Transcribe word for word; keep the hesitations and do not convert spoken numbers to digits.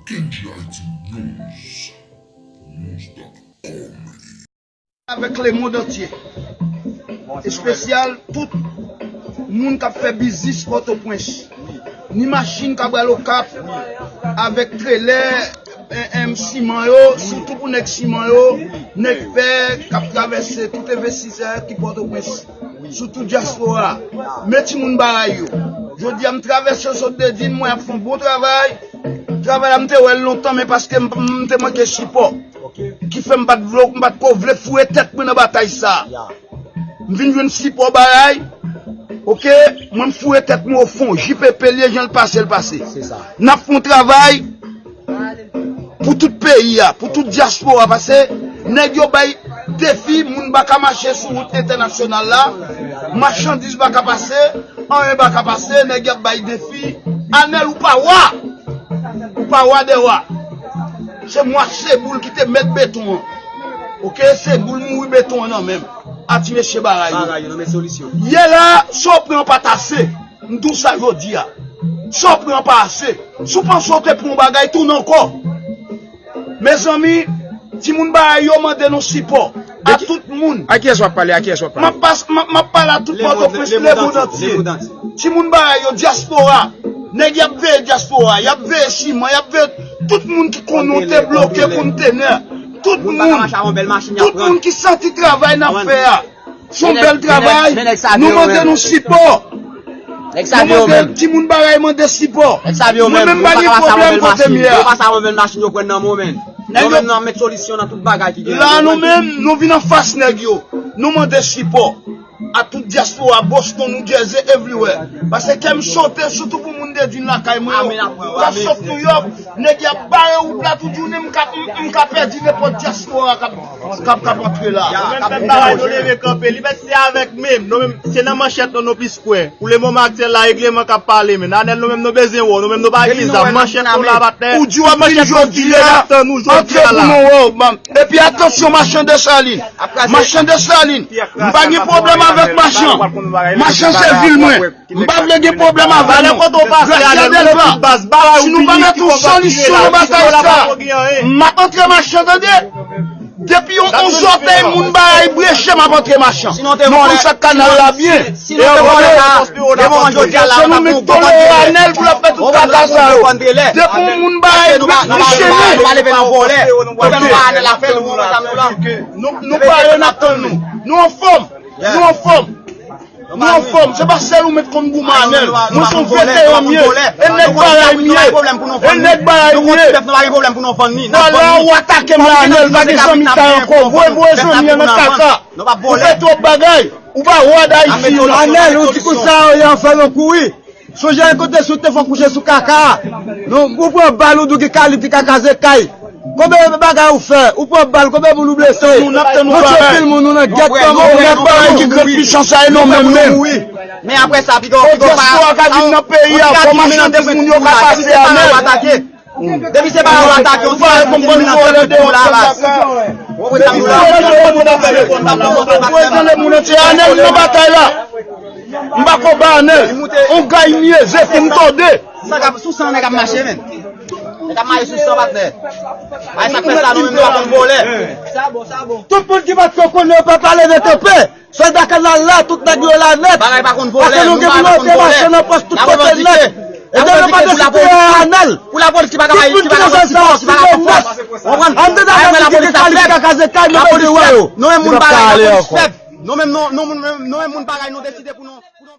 K G I T News, news dot com. Avèk lemonn antye. Espesyal tout moun k ap fè biznis Pòtoprens. Ni machin k ap pral Okap avèk trelè, em, em, siman yo, sitou pou nèg siman yo, nèg fè k ap travèse tout envestisè ki Pòtoprens, sitou dyaspora. Men timoun bagay yo. Jodi a m travèse sot Dedin, mwen ap fè yon bon travay. Travay la m te wè l lontan, men paske m, m te manke sipò. Ki fè m pa t vle, m pa t ko vle foure tèt mwen nan batay sa. M vin jwenn sipò bagay. Oke, mwen m foure tèt mwen o fon. J P P l ye, jan l pase, l pase. N ap fè yon travay pou tout peyi a, pou tout dyaspora, paske nèg yo bay defi, moun pa ka mache sou wout entènasyonal la, machandiz pa ka pase, anyen pa ka pase, nèg y ap bay defi. Anèl, ou pa wa! Ou pa wa dè wa. Se mwa Seboul ki te mèt beton an. Oke, Seboul mouri, beton an nan men m. A ti mesye bagay yo. Bagay yo, nan men solisyon. Yè la, sa w pran pa t ase. M di w sa jodi a. Sa w pran pa ase. Si w panse w te pran yon bagay, tounen ankò. Mezanmi, timoun bagay yo mande nou sipò. A tout moun. A kiyès w ap pale? A kiyès w ap pale? M ap pas-, m ap, m ap pale a tout Pòtoprens, lemonn antye. Timoun bagay yo, dyaspora. Nèg y ap veye dyaspora, y ap veye siman, y ap veye tout moun ki konn nou te bloke kontenè. Tout moun, tout moun ki santi travay n ap fè a. Se yon bèl travay. Nou mande nou sipò. Nou mande timoun bagay mande sipò. Mwen menm pa gen pwoblèm kote m ye a. Yo pa sa renmen machin yo pran nan men w menm. Yo menm nan met solisyon nan tout bagay ki gen. La nou menm, nou vin anfas nèg yo. Nou mande sipò. A tout dyaspora, Boston, New Jersey, everywhere. Paske kè m sote, sitou pou moun Dedin lakay mwen yo. K ap sot New York, nèg y ap bare wout la tout jounen, m ka, m, m ka pèdi nenpòt dyaspora k ap, k ap, k ap antre la. Nou menm pèp bagay nou leve kanpe. Libète se avèk menm. Nou menm, se nan manchèt nou, nou plis kwè. Pou lemoman aktyèl la, regleman k ap pale, men. Anèl, nou menm nou bezwen wè w, nou menm nou pa gen zam. Manchèt nou la, patnè. Ou di w ap vin jodi a, antre pou nou wè w. Epi atansyon, machann Desalin. Machann Desalin. M pa gen pwoblèm avèk machann. Machann se vil mwen. M pa vle gen pwoblèm avè nou. Gracia Delva. Si nou pa mete yon solisyon nan batay sa, m ap antre machann, tande. Depi yon, yon zòtèy moun bagay breche, m ap antre machann. Nou konn sa kanal la byen. E w konnen, se nou menm k tolere Anèl pou l ap fè tout kaka sa yo. Depi yon moun bagay anchene. Nou, nou pare, n ap tann nou. Nou anfòm. Nou anfòm. Nou anfòm. Se pa sèl ou menm k konn goumen Anèl. Mwen se yon veteran m ye. E nèg bagay m ye. E nèg bagay m ye. Vwala, ou atake m la, Anèl. Pa gen zanmi sa ankò. Voye, voye zanmi an nan kaka. Ou fè twòp bagay. Ou pa wa Dayiti. Anèl, ou di kou sa yo, y a fè nou kouri. Sonje yon kote si w te fè w kouche sou kaka a. Non, ou pran bal, ou di w gen kalite kaka se kay. Konbyen bagay ou fè? Ou pran bal, konbyen moun ou blese? Moun ap tann nou bagay. Ou tye pil moun, ou nan gèt kòman ou nèg bagay ki grenn pwisans sa e nou menm menm. Men apre sa, piga, piga pa. Dyaspora ka vin nan peyi a, fò machandiz moun yo ka pase a menm. Depi se pa yo atake, ou pa konprann vòlè de la bas. Ou konprann sa m di w la? Ou konprann le moun antye, Anèl nan batay la. M pa konba Anèl. On gay m ye, ze pou m tòde. San k ap, sou san nèg ap mache, men. Nèg ap mache sou san, patnè. Ay, sa k fè sa, nou menm nou pa konn vòlè. Tout moun ki pa t ko konnen, yo pa pale de kanpe. Sòlda kanal la, tout nèg yo la nèt. Bagay pa konn vòlè, nou pa konn vòlè. Paske nou gen pou nou te mache nan pòs tout kote nèt. E de nou pa te site Anèl. Pou lapolis ki pa ka bay, ki pa ka fè sipò, ki pa ka fè fòs. Ou konprann? Ann dedan nèg ki gen kalite kaka se kay, nou bezwen wè yo. Nou menm moun bagay, lapolis fèb. Nou menm, nou, nou, nou menm moun bagay, nou deside pou nou, pou nou